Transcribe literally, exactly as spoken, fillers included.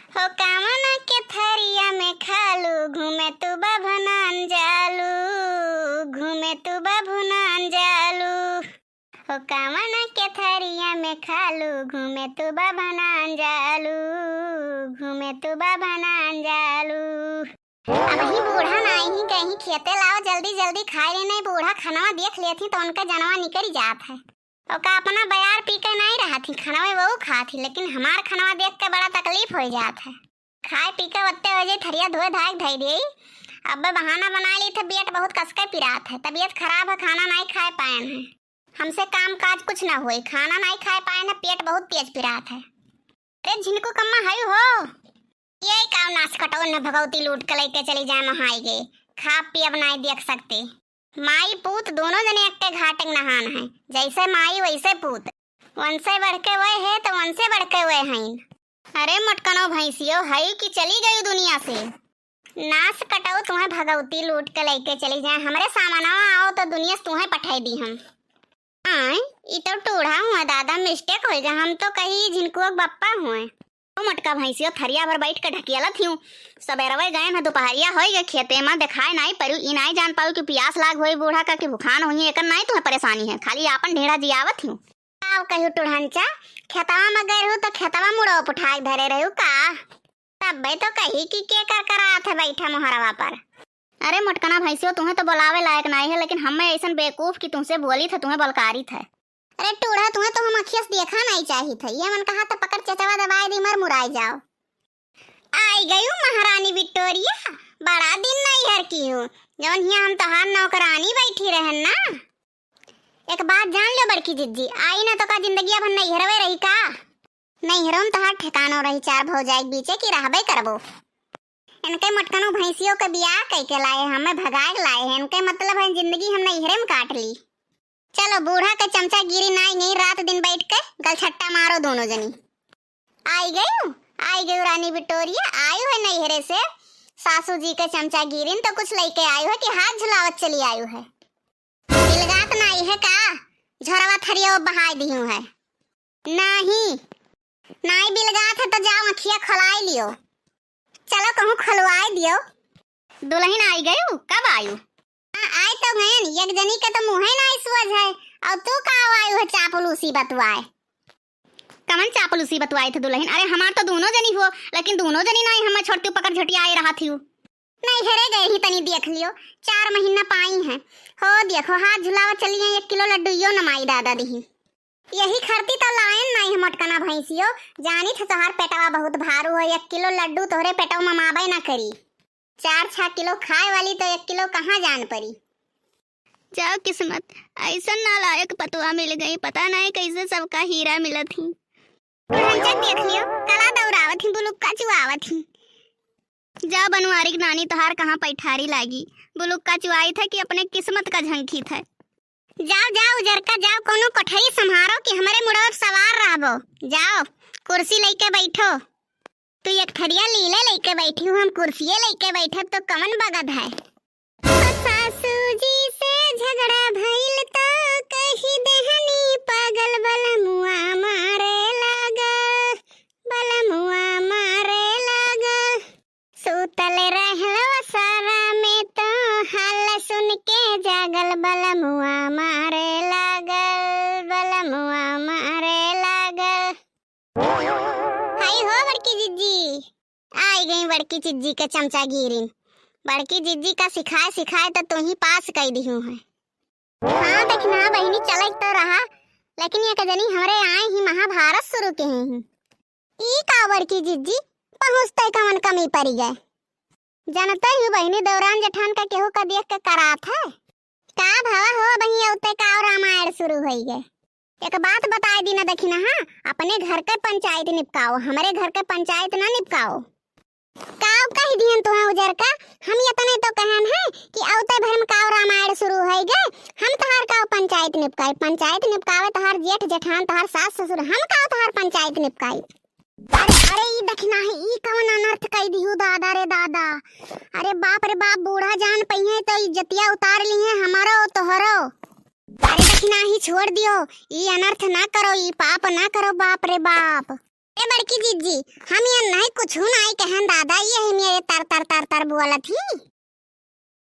हो कामना के थरिया में खालू, घूमे तू बभनान जालू, घूमे तू बभनान जालू। हो कामना के थरिया में खालू, घूमे तू बभनान जालू, घूमे तू बभनान जालू। अबहीं बूढ़ा नाहीं कहीं खेते लाओ, जल्दी जल्दी खाए ले, नहीं बूढ़ा खनवा देख लेत ही तो उनका जनवा निकरी जात है। ओका अपना बयार पी के नाहीं रहत ही, खनवे वो खात ही, लेकिन हमार खनवा देख के बड़ा तकलीफ हो जात है। खाए पी के ओत्ते हो जाई, थरिया धोए धाए के धई देई। अब बहाना बनाइ ली थे, पेट बहुत कसके पिरात है, तबीयत खराब है, खाना नाहीं खाए पाएन है। हमसे काम काज कुछ ना होई, खाना नाहीं खाए पाएन है, पेट बहुत तेज पिरात है। अरे झिनकू कम्मा हई हो, ये काव नास कटो न भगवती लूट के लइके चली जाए, महाई गे खा पियब नाहीं देख सकते। माई पूत दोनों जने एक्के घाटे के नहान है, जैसे माई वैसे पूत, वंसे बढ़ के वह है तो वंसे बढ़ के वह हईन। अरे मोटकनो भैंसियो, हई कि चली गई दुनिया से? नास कटो, तुहें भगवती लूट के लइके चली जाए, हमरे सामनवा आओ तो दुनिया से तुहें पठाई दी हम। आय, ई तो टूढ़ा हुआ दादा, mistake होइगा, हम तो कही झिनकुआ के बप्पा हुए। ओ मोटका भैंसियो, थरिया भर बैठ के ढकियलत हियो। सबेरवे गए न, दुपहरिया होइगे, खेते में देखाए नाई परियो, ई नाई जान पाऊ कि पियास लाग होई बूढ़ा का कि भुखान होई, एकर नाई तुहें परेशानी है, खाली आपन ढेढ़ा जियावत हियो। का कहियो टुढ़नचा, खेतवा में गए रहू तो खेतवा मुड़ो उठाए धरे रहू का? तब्बे तो कही कि के कर करात है बैठा मोहरवा पर। अरे मोटकना भैंसियो, तुहें तो बोलावे लायक नाई है, लेकिन हमें ऐसन बेवकूफ कि तुमसे बोली थे, तुहें बलकारी थे। अरे टूढ़ा, तुहें तो हम अखिया से देखा नाई चाहित है, ये मन कहा तो पकड़ चचवा दबाए दी, मर मुराई जाओ। आई गयू महारानी विक्टोरिया, बड़ा दिन नैहर की हूँ, जौन हियाँ हम तोहार नौकरानी बैठी रहन ना। एक बात जान लो बड़की जिज्जी, आई ना तो का जिंदगिया भर नैहरवे रही का? नैहरों में तोहार ठिकानो रही, चार भौजाई के बीचे की रहबे करबो। इनके मोटकनू भैंसियों के बियाह कई के लाए, हमें भगाए के लाए हैं, इनके मतलब है जिंदगी हम नैहरे में काट ली। चलो बूढ़ा के चमचागिरी नाई गई, रात दिन बैठ के गलछट्टा मारो दोनों जनी। आई गयू, आई गयू रानी विक्टोरिया, आयु है नैहरे से। सासू जी के चमचागिरी न तो कुछ लइके आयु है कि हाथ झुलावत चली आयु है। बिलगात नाई है का? झोरवा थरिया बहाई दिहू है। नाही, नाई बिलगात है तो जाओ अखिया खोलाई लियो। चलो कहूँ खोलवाई दियो। दुलहिन आई गयू, कब आयु? हाँ, आए तो गयन, एक जनी के तो मुँहे नाई सुअज है, और तू का आयु है चापलूसी बतवाए? कवन चापलूसी बतवाए थे दुलहिन? अरे हमार तो दोनों जनी हो, लेकिन दोनों जनी नाई हमें छोड़ती पकड़ झटिया आए रहा थी। नैहरे गए ही तनी देख लियो, चार महीना पाई हैं। हो देखो, हाथ झुलावा चली हैं, एक किलो लड्डू यो न माई दादा दिही। यही खरती तो लायन नाई है मोटकना भैंसियो, जानी थे तोहार पेटवा बहुत भारू हो, एक किलो लड्डू तोहरे पेटवा में माबे ना करी। चार छह किलो खाए वाली तो एक किलो कहाँ जान परी। जाओ किस्मत, ऐसन नालायक पतवा मिल गई, पता नहीं कैसे सबका हीरा मिलत ही। ढांचा देख लियो, कला दौड़ावत ही, बुलुक्का चुआवत ही। जा बनवारी के नानी तोहार कहाँ पैठारी लागी, बुलुक्का चुआई थे कि अपने किस्मत का झंखी थे। जाओ, जाओ, उजरका, जाओ, कोनो कोठरी संभारो कि हमरे मुड़वा पे सवार रहबो। जाओ, कुर्सी लइके बैठो। तू एक थरिया लीले लइके बैठी हूँ, हम कुर्सिये लइके बैठब, तो कवन बगद है? सासू जी से झगड़ा भइल तो कही देहनी पागल, बलमुआ मारे लागल, बलमुआ मारे लागल। सूतल रहलो सारा में तो हाल सुन के जागल, बलमुआ मारे लागल, बलमुआ मारे लागल। हाय हो बड़की जिज्जी, आई गई बड़की जिज्जी के चमचागिरी। बड़की जिज्जी का सिखाए सिखाए तो तू ही पास कई दिहू है। हाँ दखिना बहिनी, चले तो रहा, लेकिन एक जनी हमरे आए ही महाभारत शुरू के ही। ई का बड़की जिज्जी, पहुँचते कवन कमी पड़ी गए? जनते ही बहिनी, दौरान जेठान का केहू का देख के करात है। का भवा हो बहिनी, अउते का रामायण शुरू होई गए। एक बात बताए दी ना दखिना, हाँ, अपने घर के पंचायत निपकाओ, हमरे घर के पंचायत ना निपकाओ। काव कह दिहन तुहें उजरका, हम इतने तो कहन है कि अउते भर में काव रामायण शुरू होई गए, हम तोहार काव पंचायत निपकाई, पंचायत निपकावे तोहार जेठ जेठान, तोहार सास ससुर, हम काव तोहार पंचायत निपकाई। अरे, अरे, ई दखिना है, ई कवन अनर्थ कई दिहू दादा रे दादा। अरे बाप रे बाप, बूढ़ा जान पइहें तो इज्जतिया उतार लिहें हमरो तोहरो। अरे दखिना ही छोड़ दियो, ई अनर्थ ना करो, ई पाप ना करो, बाप रे बाप। ए बड़की जिज्जी, हम ये नहीं कुछ नहीं कहन दादा, ये हम ये तर तर तर तर बोलत ही।